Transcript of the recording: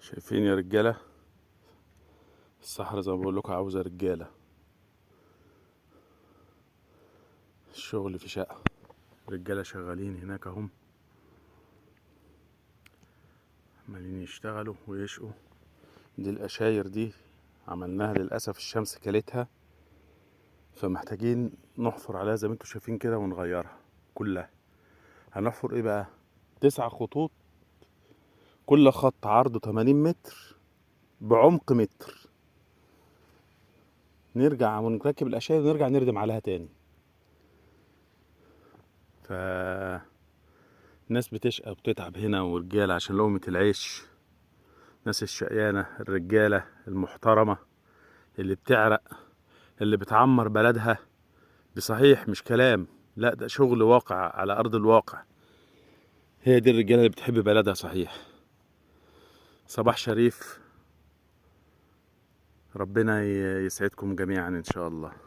شايفين يا رجالة؟ الصحراء زي ما بقول لكم عاوزة رجالة. الشغل في شقة، رجالة شغالين هناك اهم، عمالين يشتغلوا ويشقوا. دي القشاير دي عملناها للأسف الشمس كلتها، فمحتاجين نحفر عليها زي ما انتم شايفين كده ونغيرها كلها. هنحفر ايه بقى؟ 9 خطوط، كل خط عرضه 80 متر بعمق متر. نرجع ونركب القشاير ونرجع نردم عليها تاني. ف الناس بتشقى وبتتعب هنا ورجالة عشان لقمة العيش. الناس الشقيانة، الرجالة المحترمة اللي بتعرق، اللي بتعمر بلدها بصحيح، مش كلام، لا ده شغل واقع على أرض الواقع. هي دي الرجالة اللي بتحب بلدها صحيح. صباح شريف، ربنا يسعدكم جميعا إن شاء الله.